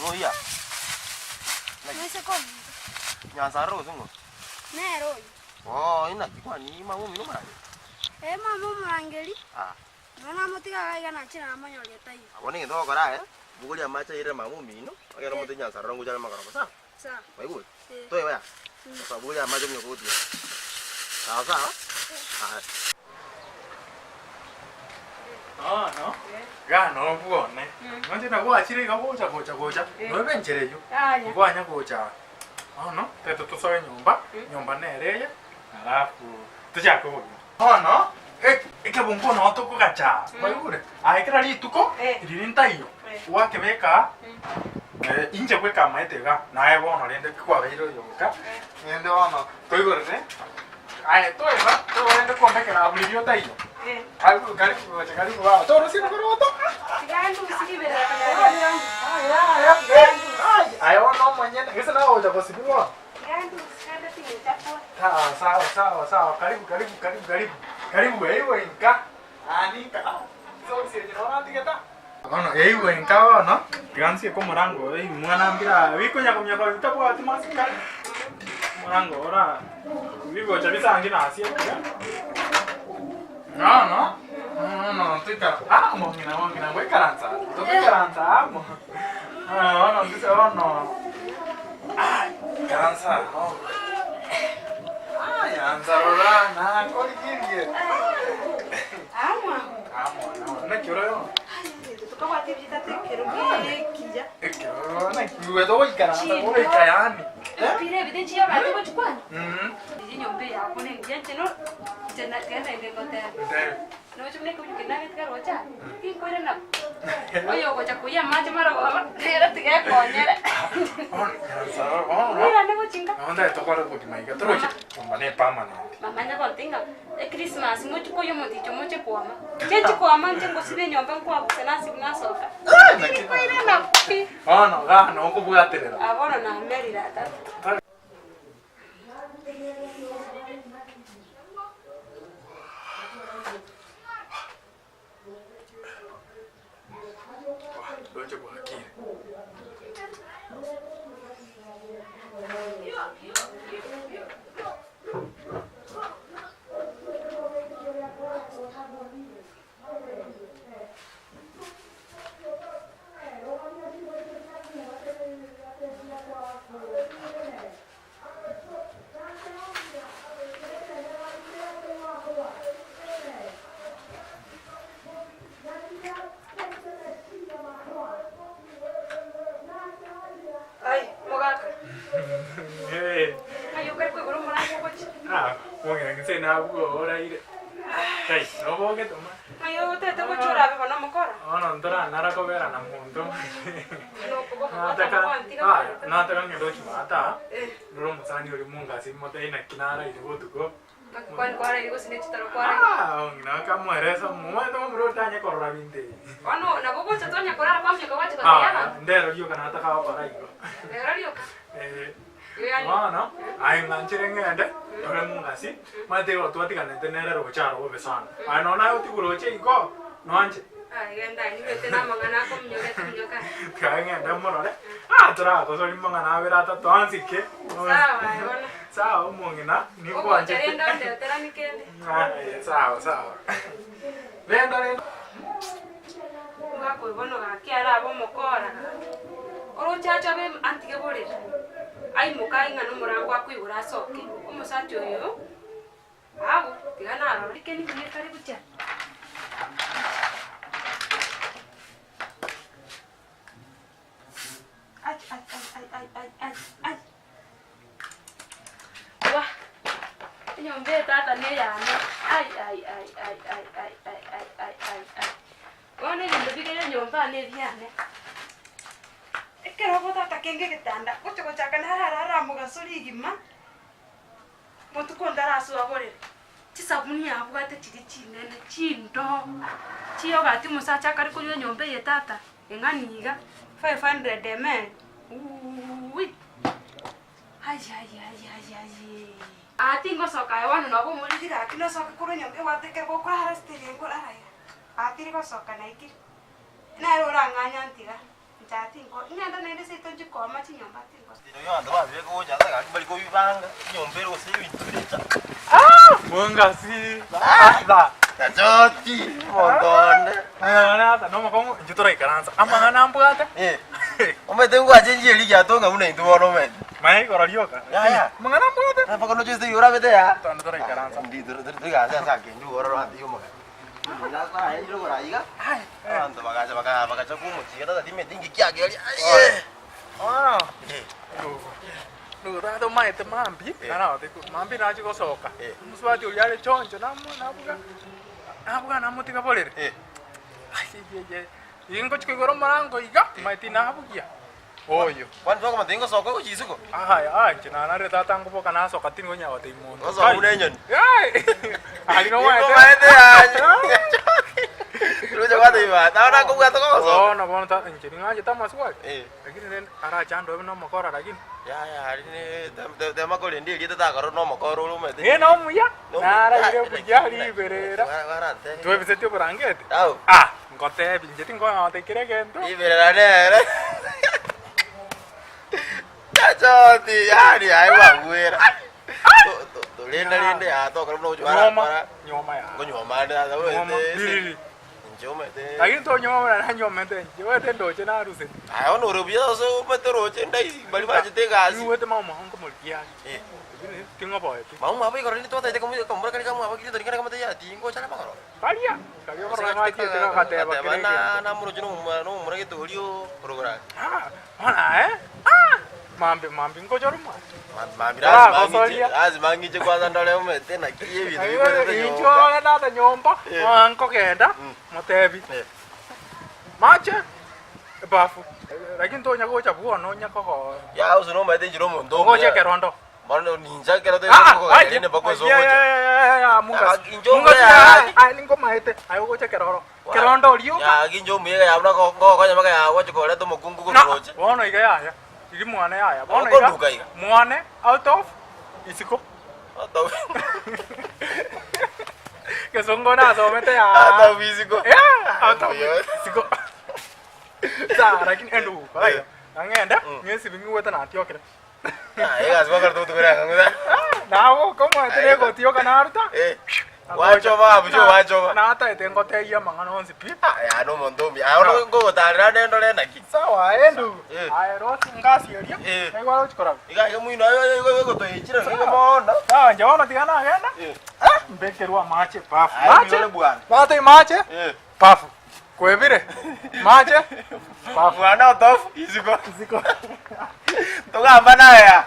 Noyia? Naki? Moiseke ominto. Nyansarora gose ng'o? Nere oyo. Oo, inaki kwani mama omino omorangeri? Ee mama omorangeri. Ah. Nonya namotiga iga iga nachire namonyoria taiyo. Bono egento ogokora aye, bogoria amache airere mama omino, egere omote Nyansarora ngocha are magoroba, sawa? Sawa. Kwaigure? Ee. Toeba ya? Sawa, bogoria amache ominyoke gotiga. Sawa sawa? Aya. Bono, iga nobwone, nonche nagwachire iga gocha gocha gocha, noebe enchera eyio, nkwanya gocha aa. Bono, tete tosoe nyomba, nyomba nere eye, alafu tochake obogima. Bono, ekebunguo noo tokogacha aa, kwaigure? Aye kera rituko, riria ntaiyo, gwakebeka aa, inche bweka amaete igaa, naye bono rende kwabeire oyoka, rende bono toigorere. Aye toeba, toeba rende kombekera abwo riria otaiyo. Karibu, karibu gocha, karibu baba. Torusie rikoroto. Aye bono omonyene, gese nawe ogocha gosibia bono. Sawa, sawa, sawa, sawa. Karibu, karibu, karibu, karibu. Karibu, eiwe inka. Ani inka. Ah, socks echi noro antigete aa. Bono eigwe inka bono, tiga nsieke omorango oyo eyi mwana mbira bikonya kominyoka bitabwati masikani. Omorango ora bigocha bisangi nasiekire. Bono, bono toikara amo ng'ina ng'ina ngoikaransa aa, togoikaransa amo. Bono ngise bono ikaransa aa. Ayansa rora nakorigirie. Naki ore bono? Ekero naki igwete ogoikaransa goika yaani. Mhm. Bono ikaransa bono. Bono ntagete tokore obogima iga toroche nyomba ne permanent. Echristmas mochie koyia omoticho moche kwama. Inche nchie kwama inche ngosibia enyomba nkwabusa nasibia nasoka. Tinkoirana pi. Bono igaa nokobwaterera. Ah bono namerire tata. Roche bwakire. Ai, mogaka. Ng'ai okare koigora omorango ogochia? Ah, omong'ina gese nabwo oraire. Kai, nobogete ma. Ng'ai otete gochia orabe bono omokora? Bono ntoranara kobera na monto. Nokoboka Nataka, gwatama gwantiga aya, gwanto. nataka ng'ende gochia aa, Eh. ndore omosani oria mongasi motebie naki naraire botuko. Naki kwani kwaraire gose ne chitoro kwaraire? Ah, omong'ina akamoeresa omanyete momura otanye korora binto ebi. Bono nabo ogocha tonya korara kwamioka gwacha gotebia Aya, abanto. ndero rioka nataka gokora igo. Rero rioka. Eh. Yani. Bono, aye ng'anchere ng'ende, tore mong'asi, omanyete igo twatiganete nere roche aro bobe sana. Aye nonya naye otigwe roche igo, noanche? Aye genda aye niwete namang'ana akominyoka etuminyoka. Tiga ng'ende morore, ah toragosoria mang'ana abere atato ansike. Sawa aye bono. Sawa omong'ina, Ogocha ninkwanchete. rende ondetere nikende. Aye sawa sawa. Renda renda. Omogaka oyo bono gaki arabe omokora gaki, oroche ache abe antige borere, aimoke aye ng'a nomorango akoigora asoke, omosacha oyo abwo tiga narora. Ekeni buya ekare gochia. Ai ai ai ai ai ai ai ai. Wah! Enyomba eye tata neyane ai ai ai ai ai ai ai ai ai ai ai. Bono ebinto bire enyomba ane ebiane. Ekerogo tata kenge egetanda, gocha gochaka nararara mogaso rigima, botuko ntarasoa borere. Chisabuni abwate chiria chinene chindoo, chiyogati omosacha akare konywa enyomba eye tata, eng'ani iga, 500 ml, uuwi. Ayiayiayiayiayi. Aa tingosoka aye bono noba omoriri Gaki nosoke korwa nyomba ebwate ekero gokorara ase teri nkorara iga, aa tiri gosoka naikire. Nere orang'anye antiga. Inche tinko, ing'ende naende seito nchie kooma chinyomba tingosoa. Mongasi. Tata. Tachoti, omonto one. Amang'ana ata nomokong'u inche toraikaransa. Amang'ana ambwate. Eh. Omanyete ngwachenchie rigiato ng'a buna intwe bono omanyete. Maya igoro rioka. Ya, ya. Amang'ana ambwate. Mpaka nocheste igoro abete ya. Tondo toraikaransa. Ndi toikaranse ase akendu igoro roanse y'omogaka. Nakorire igoro iga. Abanto bagacha baka bagacha komochiga tata timeti inki kiageria. Aye. Ah. Eh. Nigo tata omaete mambia, Eh. naragotebi mambia nachi gosoka, Eh. omosubati oria are choncho namo nabuga, nabuga namotiga borere. Eh. Ayeyeye, ingochi koigora omorango iga, omanyete nabugia, oyo. Kwani twakomanya tingosoka gochia isiko? Aya, aa inche nanarire tata ngoboka nasoka tindi konya gotebia monto. Gosoka buna enyoni. Ai! Aria nomaete. Nigomaete yaye. Roche gwatebia bata, nabo nakobwata kogosoka. Bono bono ta inche ning'anchete amaswali. Eh. Lakini rende arachandwe buna omokora lakini. Yaya aria ne tem- tem- tema korenda erieta takorora na omokora ore omanyete. Ng'e nomuya, Nomuya. naraire buya riberera. Barantebia. Twebiseti oborangeti. Au. Ah, ngotebi inche tinkonya kera egento. Riberera nere. Chachoti, yani aye bwagwera. To- to- Torenda rende ya tokora buna gochia Nyoma, barakora. nyoma ya. Nkonyuoma ande tata Nyoma, omanyete. ririri. Inche omanyete. Lakini tonyoma buna nanyomete inche, wete ndoche narusete. Aye bono ore buya ase omanyete oroche ndaisi baria bachete egasi. Niwete mama nkomorigia aria. Eh. Lakini ting'oboeti. Mama mwabo igoro rinde twataete komo komura kare kamwabo kiri torikana kamate ya tingocha na magoro. Karia, karia okorora ng'achiete gagateba kere egento. Namoroche nomomura gete oria orogora. Ah, bono aye, ah, mambia mambia ngocha ore mwane. Mambia Ah, lazima ng'iche, gosoria. lazima ng'iche kwanza ndore omanyete naki ebinto bikorete Inche nyomba. ore tata nyomba, Eh. ah, nkogenda, Mm. motebi. Eh. Mache, ebafu, lakini tonya gocha bwono onya kogo. Ya ase nomanyete inche nomonto Ogocha omuya. ekerondo. Bono ninche ekero Ah, togocha ah, rende mpaka ase yeah, ogocha. yeah, yeah, yeah, Munga. Ah, inche Munga, omuya. ah, ah, ningomaete. Aye ogocha ekeroro. Kerondo oria oka. Ya inche omuya ya buna ngokonya mpaka ya gwacha koreta omokungu Na, korwa roche. bono iga yaya. Iri mwane yaya. Bono Okonduka iga. iga. Mwane out of isiko. Out of Gesongo nasomete ya. Out of isiko. Yeah, out of Omuya. isiko. Sawa, lakini enduka. Eh. Ang'ende, Mm. ng'esibi ng'iwete natiokire. Ah, egasi bakora togotugora ng'a. Nago komwete negotioka naruta. Eh. Wachoba abucho wachoba. Nataete ngoteiya amang'ana onsi pi. Ah, ya nomonto omuya. Aye bono ngogotarera nde ndore naki. Sawa aye ndugu. Eh. Aye rosi ngasieria. Eh. Naigwa rochi koraga. Iga iga moino aye igo egotoichire nigo mono. Sawa inche bono tiga nagenda. Eh. Eh, mbekerwe amache pafu. Aye, Mache. mbiore bwana. Bate mache. Eh. Pafu. Kwebire. Mache. Pafu. Mwana otofu isiko. Isiko. Togamba naye.